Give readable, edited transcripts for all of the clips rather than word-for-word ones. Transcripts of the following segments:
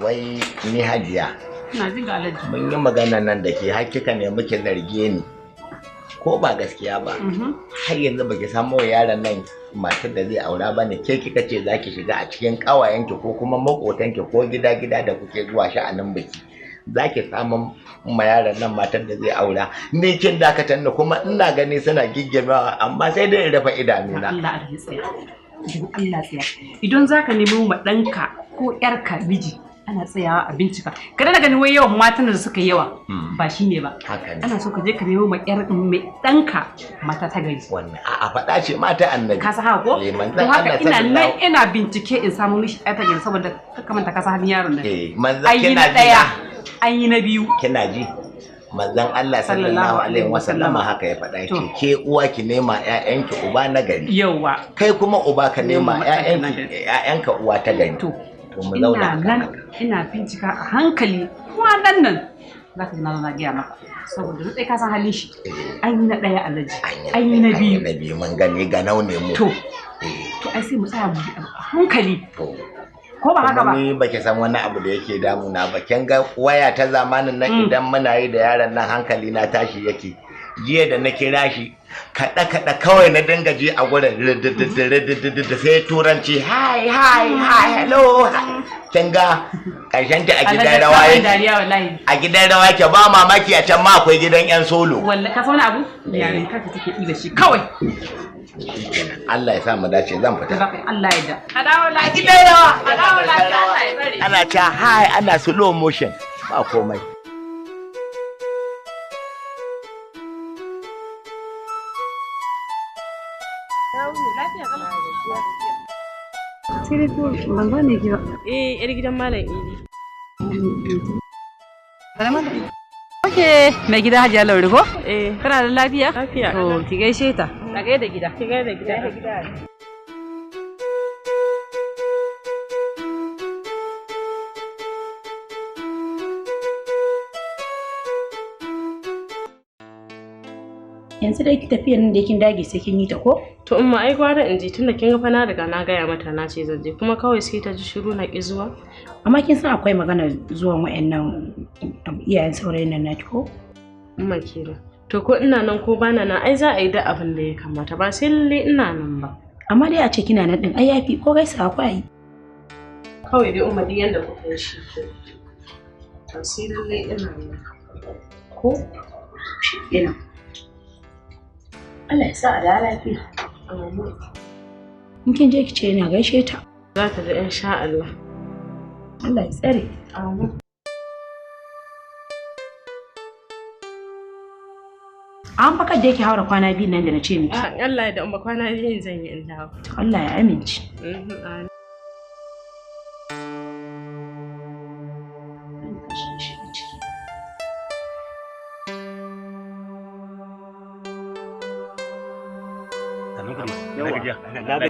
Wai ni Hajiya. Ina jin ga Alhaji. Mun yi magana nan da ke har kika ne muke zarge ni. Ko ba gaskiya ba. Har yanzu baki samu yaron nan matar da zai aura ba ne, ke kika ce zaki shiga a cikin kawayenki ko kuma makotanki ko gida-gida da kuke zuwa sha'anin biki. Zaki samu ma yaron nan matar da zai aura. Ni kin dakatar ni kuma ina gani suna giggirmawa amma sai dai in rufe idanuna. Allah ya tsaya. Allah tsaya. Idan zaka nemi ma ɗanka ko ƴarka miji, ana tsayawa a bincika. Ka daina ganin wai yawan matan da suka yi yawa ba shi ne ba. Ana so ka je ka nemo ma ƴar mai ɗanka mata ta gari. Wannan a'a faɗa ce mata annabi. Ka san haka ko? Don haka ina nan ina bincike in samu mishi ƴar ta gari saboda ka manta ka san halin yaron nan. Eh, manzon kina ji. An yi na biyu. Kina ji? Manzon Allah sallallahu alaihi wasallama haka ya faɗa yake, ke uwa ki nema ƴaƴanki uba na gari. Yawwa. Kai kuma uba ka nema ƴaƴanka uwa ta gari. To mu zauna nan ina bincika a hankali kwanan nan za ka ji na zo na gaya maka saboda na ɗaya ka san halin shi. An yi na ɗaya Alhaji, an yi na biyu. Na biyu mun gani ga naune mu. To ai sai mu tsaya mu bi a hankali. Ko ba haka ba? Ni baki san wani abu da yake damuna ba. Kin ga waya ta zamanin nan idan muna yi da yaron nan hankali na tashi yake. Jiya da na kira shi kaɗa kaɗa kawai na dinga ji a gurin da sai turanci hi hi hi hello. Kin ga karshen ta a gidan rawa yake. A gidan rawa yake ba mamaki a can ma akwai gidan yan solo. Wallahi ka san wani abu? Yarin ka take ɗiba shi kawai. Allah ya sa mu dace zan fita. Allah ya da. A dawo lafiya. Gidan rawa. A dawo lafiya Allah ya tsare. Ana ta hi ana slow motion ba komai. Sai dai to ban gane ki ba. Eh, yar gidan Malam Idi. Okay, mai gida Hajiya Laure ko? Eh. Kana da lafiya? Lafiya. To, ki gaishe ta. Na gaida gida. Ki gaida gida. Yanzu dai ki tafiyan nan da kin dage sai kin yi ta ko? To umma ai gwara in ji tunda kin ga fa na riga na gaya mata na ce zan je kuma kawai sai ta ji shiru na ki zuwa. Amma kin san akwai magana zuwan wayannan iyayen saurayin nan naki ko? Umma kenan. To ko ina nan ko bana nan ai za a yi da abin da ya kamata ba sai lalle ina nan ba. Amma dai a ce kina nan din ai yafi ko gaisawa ko ai. Kawai dai umma duk yanda kuka yi shi ke. To sai lalle ina nan. Ko? Shi kenan. Allah ya sa a da lafiya. In kin je ki ce ina gaishe ta. Za ta ji insha Allah. Allah ya tsare. Amin. An fakar da yake haura kwana biyu nan da na ce miki. Allah ya da umma kwana biyun zan yi in dawo. To Allah ya amince. Amin.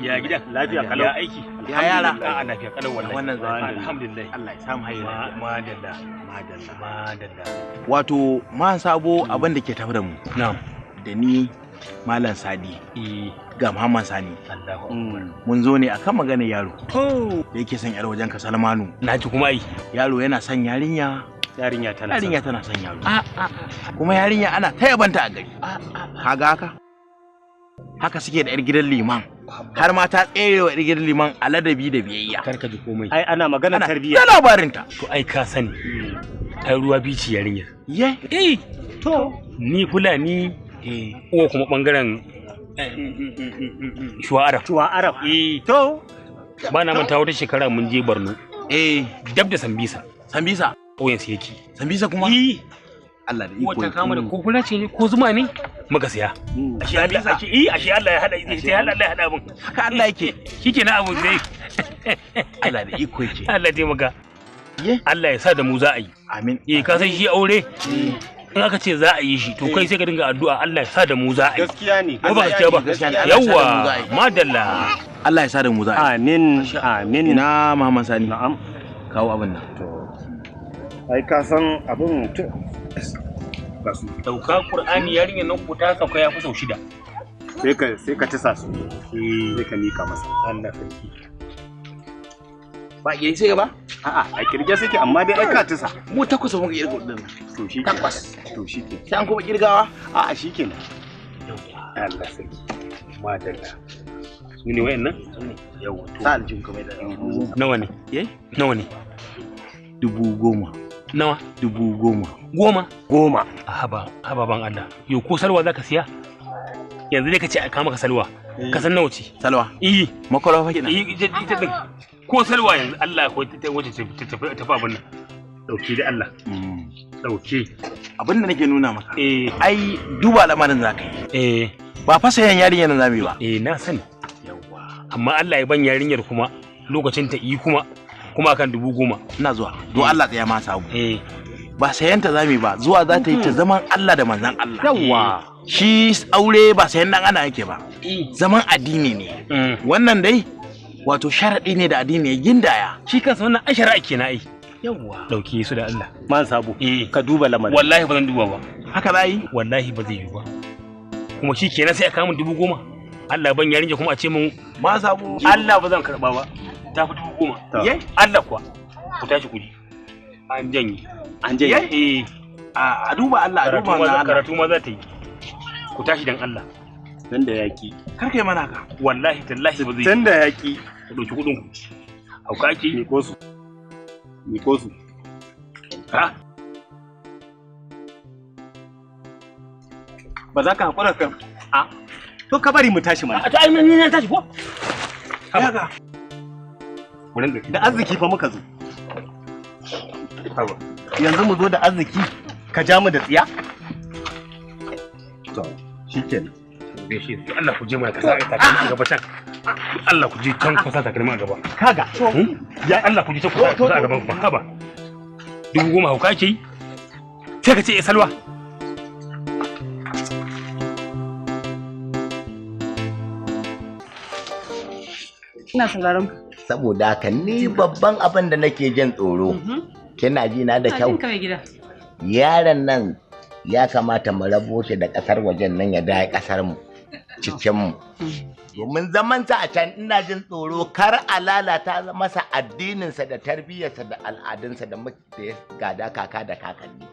Ya gida lafiya kalau ya aiki ya yara a lafiya kalau wallahi wannan zafi alhamdulillah Allah ya samu hayi madalla madalla madalla. Wato man sabo abin da ke tafi da mu na'am da ni Malam Sadi ga Muhammad Sani Allahu akbar mun zo ne akan maganar yaro to da yake son yar wajen ka Salmanu naji kuma ai yaro yana son yarinya yarinya tana yarinya tana son yaro kuma yarinya ana ta yabanta a gari kaga haka haka suke da yar gidan liman har ma ta tsere wa yar gidan liman a ladabi da biyayya karka ji komai ai ana magana tarbiyya ta labarin ta to ai ka sani ai ruwa bici yarinyar ye eh to ni fulani eh uwa kuma bangaren shuwa arab shuwa arab eh to ba na manta wata shekara mun je Borno eh dab da Sambisa Sambisa ƙauyen su yake Sambisa kuma eh Allah da iko wata kama da ko fula ce ne ko zuma ne muka siya ashe Allah ashe eh ashe Allah ya hada sai Allah ya hada abun haka Allah yake shikenan abun sai Allah da iko yake Allah ya taimaka Allah ya sa da mu za a yi amin eh ka san shi aure in aka ce za a yi shi to kai sai ka dinga addu'a Allah ya sa da mu za a yi gaskiya ne ko ba gaskiya ba yawa madalla Allah ya sa da mu za a yi amin amin ina Muhammad Sani na'am kawo abin nan to ai ka san abin to dauka Qur'ani yarinyar nan ko ta sauka ya fi sau 6 sai ka tasa su sai ka mika masa Allah sarki ba gari sai gaba A'a, a kirge suke amma dai ai ka tisa. Mu takwas muka kirga kudin nan. To shi Takwas. To shi ke. Sai an kuma kirgawa? A'a shikenan. Allah sarki. Madalla. Su ne wayannan? Yawa to. Sa aljihun ka mai da. Nawa ne? Eh? Nawa ne? 10,000. Nawa? 10,000. Goma? Goma. Haba, haba ban Allah. Yo ko salwa zaka siya? Yanzu dai ka ce a kama ka salwa. Ka san nawa ce? Salwa. Eh. Makwarwa fa kenan. Eh ita din. Ko salwa yanzu Allah ko ta wace ta tafi tafi abin nan. Dauke da Allah. Dauke. Abin da nake nuna maka. Eh. Ai duba lamarin zaka yi. Eh. Ba fa sayan yarinyar nan zamu yi ba. Eh na sani. Yawwa. Amma Allah ya ban yarinyar kuma lokacin ta yi kuma akan 10,000. Ina zuwa. Don Allah tsaya ma sabu. Eh. Ba sayan ta zamu yi ba, zuwa za ta yi ta zaman Allah da manzon Allah. Yawwa. Shi aure ba sayan dan ana yake ba. Zaman addini ne. Wannan dai wato sharadi ne da addini ya gindaya. Shi kansa wannan ai shari'a kenan ai. Yawwa. Dauke su da Allah. Man sabo. Eh. Ka duba lamarin. Wallahi ba zan duba ba. Haka za yi? Wallahi ba zai yi ba. Kuma shi kenan sai a kawo min 10,000. Allah ban yarinya kuma a ce min ma sabo. Allah ba zan karba ba. Ta fi 10,000. Ye? Allah kuwa. Ku tashi ku ji. An janye. An janye. Eh. A duba Allah, a duba Allah. Karatu ma za ta yi. Ku tashi dan Allah. Tunda yaki. Kar kai mana haka. Wallahi tallahi ba zai yi. Tunda yaki. Ku dauki kudin ku. Hauka ake yi. Miko su. Miko su. Ha? Ba za ka haƙura ka. A. To ka bari mu tashi mana. A to ai ni na tashi ko? Haka. Wurin Da arziki fa muka zo. Haba. Yanzu mu zo da arziki ka ja mu da tsiya? To, shikenan. Gaishe su Allah ku je mana ka sa takalmi a gaba can. Allah ku je can ku sa takalmi a gaba. Kaga. Ya Allah ku je can ku sa a gaban ku. Haba. 10,000 hauka ke yi? Sai ka ce salwa. Ina sauraron ka. Saboda haka ni babban abin da nake jin tsoro. Kina ji na da kyau. Yaron nan ya kamata mu rabo shi da kasar wajen nan ya dawo kasar mu cikin mu. Domin zaman sa a can ina jin tsoro kar a lalata masa addininsa da tarbiyyarsa da al'adunsa da muke gada kaka da kakanni.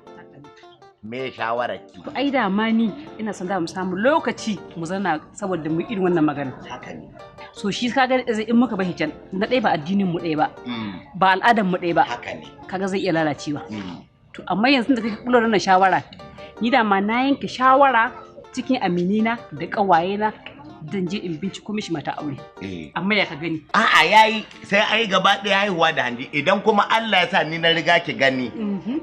Me shawarar ki? To ai da ma ni ina son da mu samu lokaci mu zauna saboda mu irin wannan magana. Haka ne. So shi kaga in muka bashi can na ɗaya ba addinin mu ɗaya ba. Ba al'adar mu ɗaya ba. Haka ne. Kaga zai iya lalacewa. To amma yanzu da kake kula wannan shawara ni da ma na yanke shawara cikin aminina da ƙawayena dan je in binciko mishi mata aure. Amma ya ka gani? A'a yayi sai ai gaba ɗaya haihuwa da hanji idan kuma Allah ya sa ni na riga ki gani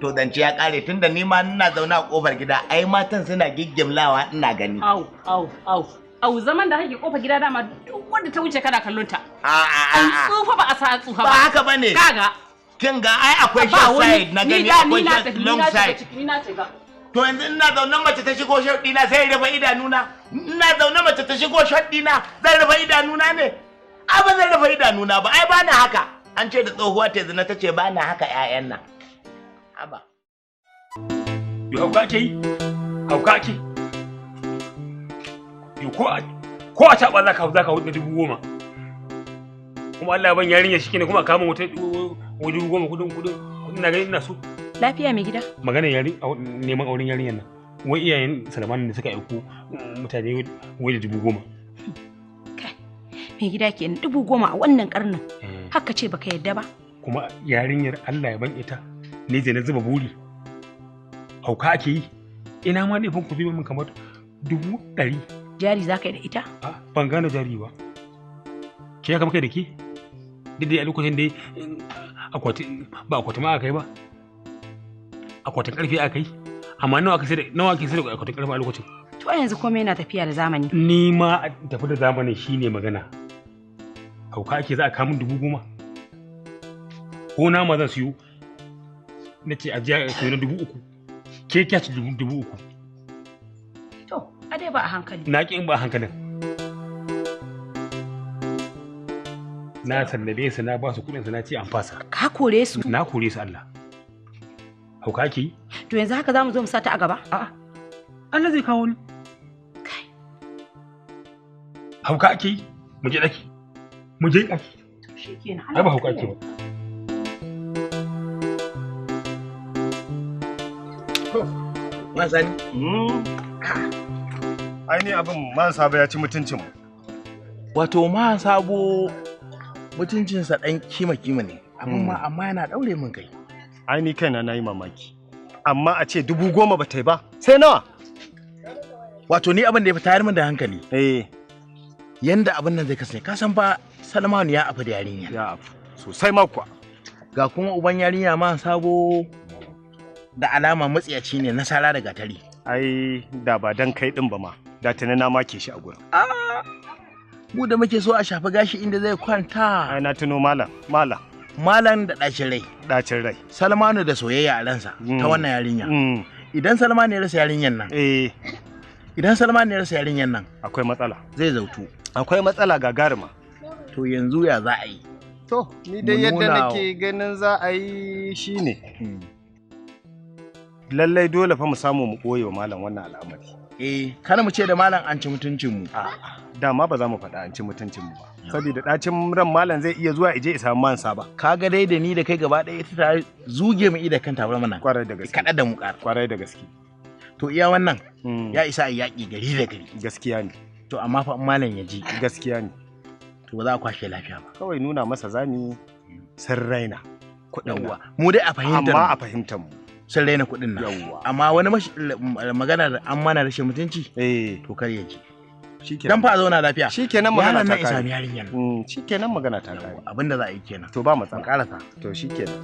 to zance ya kare tunda ni ma ina zaune a kofar gida ai matan suna giggimlawa ina gani. Au au au. Au zaman da kake kofar gida dama duk wanda ta wuce kana kallon ta. A'a a'a. Tsufa ba a sa tsufa ba. Ba haka bane. Kaga. Kin ga ai akwai short side na gani akwai long side. Ni na ce ba. To yanzu ina zaune mace ta shigo short ɗina sai rufe idanuna. Ina zaune mace ta shigo short ɗina zan rufe idanuna ne? Ai ba zan rufe idanuna ba ai ba na haka. An ce da tsohuwa ta zina ta ce ba na haka ƴaƴan nan. Haba. Yo hauka ake yi? Hauka ake? Yo ko a caɓa za ka za ka hudu 10,000. Kuma Allah ban yarinya shi kenan kuma a kama wata 10,000 kudin na gani ina so. Lafiya mai gida? Maganar neman auren yarinyar nan. Wai iyayen Salman da suka aiko mutane wai da 10,000. Kai, mai gida kenan 10,000 a wannan karnin. Haka ce baka yadda ba. Kuma yarinyar Allah ya ban ita ne je na zuba buri. Hauka ake yi. Ina ma laifin ku zuba min kamar 100,000. Jari za ka yi da ita? Ban gane jari ba. Ke ya kama kai da ke? Duk da a lokacin dai akwati ba akwati ma aka yi ba. Akwatin karfe aka yi amma nawa ake sai da akwatin karfe a lokacin? To yanzu komai yana tafiya da zamani. Ni ma tafi da zamani shine magana. Hauka ake za a kawo min 10,000. Ko nama zan siyo na ce a jiya siyo na 3,000. Ke kya ci 3,000. To a dai ba a hankali. Na ki in ba a hankalin. Na sallabe su na ba su kuɗin su na ce an fasa. Ka kore su? Na kore su Allah. Hauka ake yi? To yanzu haka za mu zo mu sata a gaba? A'a. Allah zai kawo ni. Kai. Hauka ake yi? Mu je ɗaki. Mu je ɗaki. To shikenan. Ai ba hauka ake ba. Man Sani. Ai ni abin Man Sabo ya ci mutuncin mu. Wato Man Sabo mutuncinsa dan kima kima ne. Abin ma amma yana daure min kai. Ai ni kaina nayi mamaki. Amma a ce 10,000 ba ta yi ba. Sai nawa? Wato ni abin da ya fi tayar min da hankali. Eh. Yanda abin nan zai kasance, ka san fa Salmanu ya afi da yarinya. Ya afu. Sosai ma kuwa. Ga kuma uban yarinya Man Sabo da alama matsiyaci ne na sara da gatari. Ai da ba dan kai din ba ma, da tuni na make shi a gurin. Mu da muke so a shafi gashi inda zai kwanta. Ai na tuno malam, malam. Malam da ɗacin rai. Ɗacin rai. Salmanu da soyayya a ransa ta wannan yarinya. Idan Salmanu ya rasa yarinyan nan. Eh. Idan Salmanu ya rasa yarinyan nan. Akwai matsala. Zai zautu. Akwai matsala gagaruma. To yanzu ya za a yi? To, ni dai yadda nake ganin za a yi shine. Lallai dole fa mu samu mu ɓoye wa malam wannan al'amari. Eh, kada mu ce da malam an ci mutuncin mu. A'a, dama ba za mu faɗa an ci mutuncin mu ba. Saboda ɗacin ran malam zai iya zuwa ije ya samu mansa ba. Kaga dai da ni da kai gaba ɗaya ita ta zuge mu ida kan tabar mana. Kwarai da gaske. Kaɗa da mu ƙara. Kwarai da gaske. To iya wannan ya isa a yaƙi gari da gari. Gaskiya ne. To amma fa malam ya ji. Gaskiya ne. To ba za a kwashe lafiya ba. Kawai nuna masa zami sun raina kuɗin nan. Mu dai a fahimtar mu. Amma a fahimtar mu. Sun raina kuɗin nan. Amma wani magana da an mana rashin mutunci. Eh. To kar ya ji. Shikenan. Dan fa a zauna lafiya. Shikenan magana ta kare. Yaron nan isa yarinyar. Shikenan magana ta kare. Abinda za a yi kenan. To ba matsala. Karasa. To shikenan.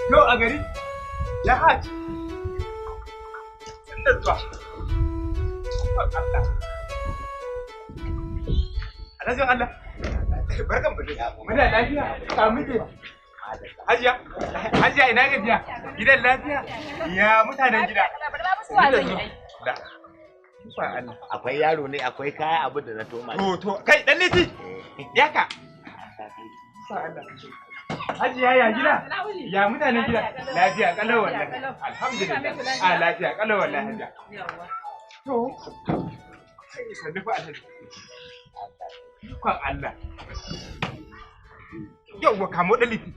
Yau a gari? Ya haji. Sanda zuwa. Alhajin Allah. Barkan mu dai. Muna lafiya. Ka muke. Hajiya. Hajiya ina gajiya? Gidan lafiya? Ya mutanen gida. Akwai yaro ne, akwai kaya abu da na toma. To kai dan liti. Yaka. Hajiya ya gida? Ya mutanen gida? Lafiya kalau wallahi. Alhamdulillah. A lafiya kalau wallahi hajiya. To. Sai sannu fa alhaji. Ikon Allah. Yawwa kamo dan liti.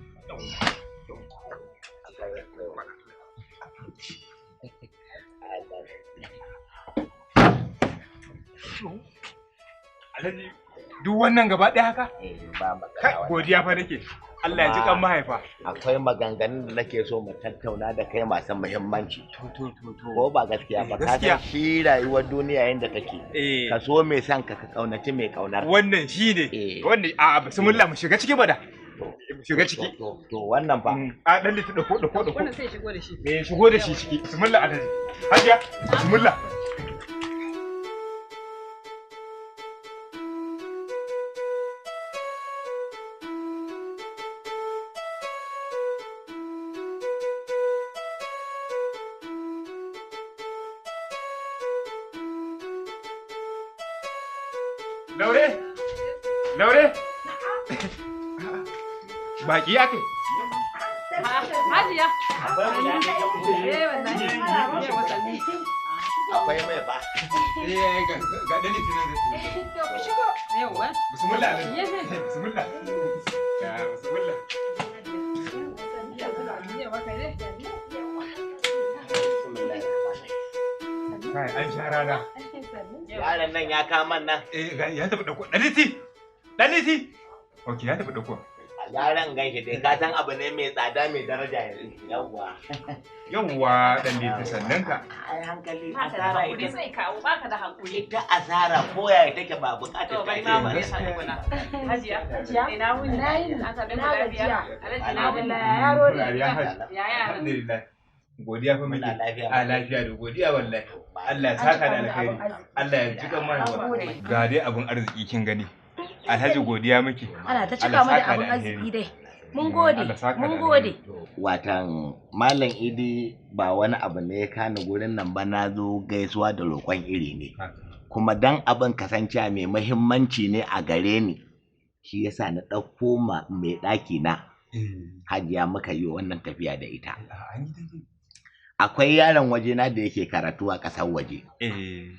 Alhaji duk wannan gaba ɗaya haka? Ba magana. Godiya fa nake. Allah ya ji kan mahaifa. Akwai maganganun da nake so mu tattauna da kai masu muhimmanci. To. Ko ba gaskiya ba, ka san shi rayuwar duniya yanda take. Ka so mai son ka, ka kaunaci mai kaunar. Wannan shine. Wannan a bismillah mu shiga ciki bada. Mu shiga ciki. To wannan fa. A dan liti dauko. Wannan sai shigo da shi. Me shigo da shi ciki. Bismillah alhaji. Hajiya, bismillah. Laure? Laure? Baki ake? Hajiya. Akwai mai ba. Eh, ga dani tunan zai. To ku shigo. Yawwa. Bismillah. Bismillah. Ya bismillah. Kai an sha rana. Yaron nan ya kama nan. Eh, ya tafi dauko. Daliti. Daliti. Okay, ya tafi dauko. Yaron gaishe dai ka san abu ne mai tsada mai daraja yanzu. Yawwa. Yawwa dan liti sannan ka. Ai hankali asara ita. Sai kawo baka da hankuli. Ita asara ko yaya take ba bukatar ta. To bari ma bari hakuna. Hajiya. Ina wuni? An same ku lafiya. Alhaji ina wuni? Yaro ne. Ya Alhamdulillah. Godiya fa muke. A lafiya da godiya wallahi. Allah ya saka da alkhairi. Allah ya ji kan mahaifa. Ga dai abun arziki kin gani. Alhaji godiya muke. Ana ta cika mu da abun arziki dai. Mun gode. Mun gode. Watan Malam Idi ba wani abu ne ya kani gurin nan ba, na zo gaisuwa da roƙon iri ne. Kuma dan abin kasancewa mai muhimmanci ne a gare ni, shi yasa na ɗauko ma mai ɗaki na Hajiya muka yi wannan tafiya da ita. Akwai yaron wajena da yake karatu a ƙasar waje,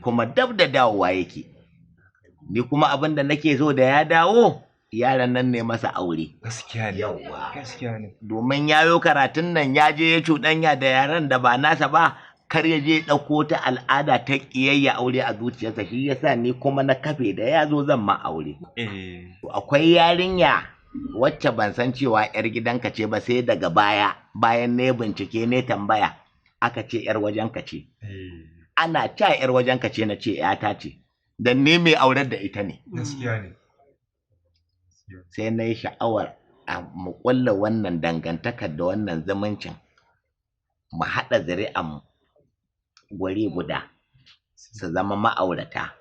kuma dab da dawowa yake. Ni kuma abin da nake so da ya dawo, yaron nan ne masa aure. Gaskiya ne. Yawwa. Gaskiya ne. Domin yayo karatun nan ya je ya cuɗanya da yaran da ba nasa ba, kar ya je ɗauko ta al'ada ta ƙiyayya aure a zuciyarsa, shi yasa ni kuma na kafe da ya zo zan ma aure. Akwai yarinya wacce ban san cewa 'yar gidanka ce ba sai daga baya, bayan ne bincike ne tambaya, aka ce 'yar wajenka ce. Ana ca 'yar wajenka ce, na ce 'yata ce, dan ni mai aurar da ita ne. Gaskiya ne. Sai na yi sha'awar a mu ƙulla wannan dangantakar da wannan zumuncin, mu haɗa zuri'an guri guda su zama ma'aurata.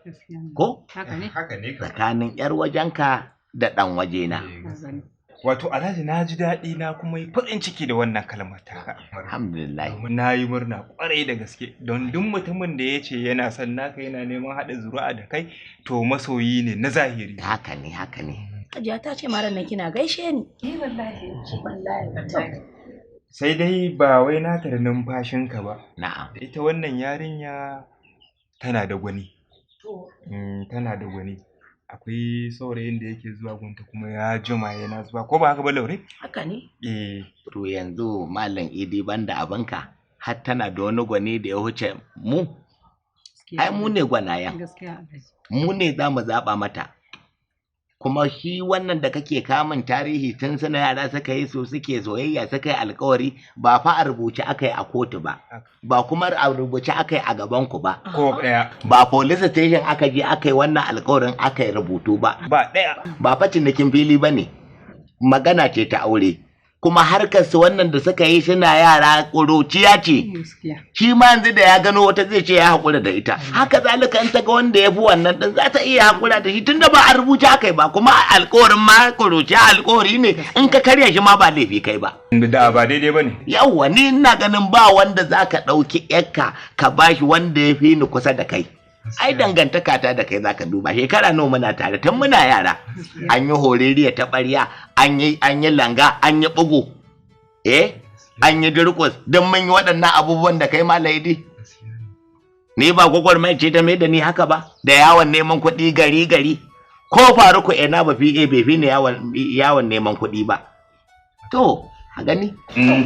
Ko? Haka ne. Haka ne. Tsakanin 'yar wajenka da ɗan wajena. Wato Alhaji, na ji daɗi na kuma yi farin ciki da wannan kalmar taka. Alhamdulillah. Na yi murna ƙwarai da gaske, don duk mutumin da ya ce yana son naka, yana neman haɗa zuri'a da kai, to masoyi ne na zahiri. Haka ne, haka ne. Hajiya ta ce maran nan kina gaishe ni. Eh wallahi. Wallahi. Sai dai ba wai na tare numfashinka ba. Na'am. Ita wannan yarinya tana da gwani. Tana da gwani. Akwai saurayin da yake zuwa gunta kuma ya jima yana zuwa, ko ba haka ba Laure? Haka ne. Eh. To yanzu Malam Idi, banda abinka, har tana da wani gwani da ya huce mu? Ai mu ne gwanayen. Gaskiya Alhaji. Mu ne za mu zaɓa mata. Kuma shi wannan da kake kamun tarihi, tun suna yara suka yi so suke soyayya, suka yi alkawari, ba fa a rubuce aka yi a kotu ba, ba kuma a rubuce aka yi a gaban ku ba, Ko ɗaya. ba police station aka je aka yi wannan alkawarin aka yi rubutu ba. Ba ɗaya. Ba fa cinikin fili ba ne, magana ce ta aure. Kuma harkar su wannan da suka yi suna yara ƙuruciya ce. Gaskiya. Shi ma yanzu da ya gano wata zai ce ya haƙura da ita. Haka zalika in ta ga wanda ya fi wannan ɗin za ta iya haƙura da shi, tunda ba a rubuce aka yi ba, kuma alƙawarin ma ƙuruciya alƙawari ne, in ka karya shi ma ba laifi kai ba. Da ba daidai ba ne. Yawwa, ni ina ganin ba wanda za ka ɗauki ƴarka ka bashi wanda ya fi ni kusa da kai. Ai dangantaka ta da kai zaka duba, shekara nawa muna tare tun muna yara. An yi horeriya ta ɓarya, an yi langa, an yi bugu, an yi durƙus, don mun yi waɗannan abubuwan da kai Malam Idi. Ni ba gwagwarmaya ce ta mai da ni haka ba, da yawon neman kuɗi gari gari. Ko Faruku ina ba fi bai fi ni yawon neman kuɗi ba. To, a gani?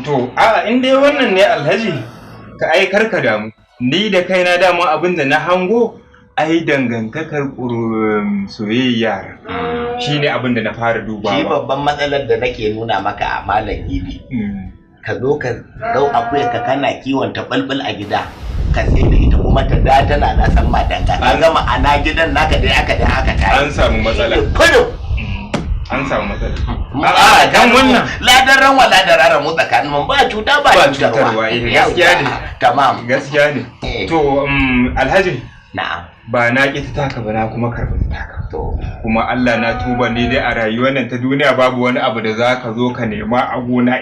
To, a in dai wannan ne Alhaji, ka ai karka damu. Ni da kaina dama abin da na hango, ai dangantakar soyayya shine abin da na fara dubawa. Shi babban matsalar da nake nuna maka a Malam Idi, ka zo ka dau akuya ka kana kiwon ta bulbul a gida, ka sai da ita kuma ta da tana na san madanka. Ka gama ana gidan naka dai aka da aka tare. An samu matsala. Kudu. An samu matsala. A'a, dan wannan ladaran wa ladarara mu tsakanin mu ba cuta ba cutarwa. Gaskiya ne. Tamam. Gaskiya ne. To, Alhaji. Na'am. Ba na ƙi ta taka ba, na kuma karɓi ta taka. To. Kuma Allah na tuba, ni dai a rayuwar nan ta duniya babu wani abu da za ka zo ka nema a gona.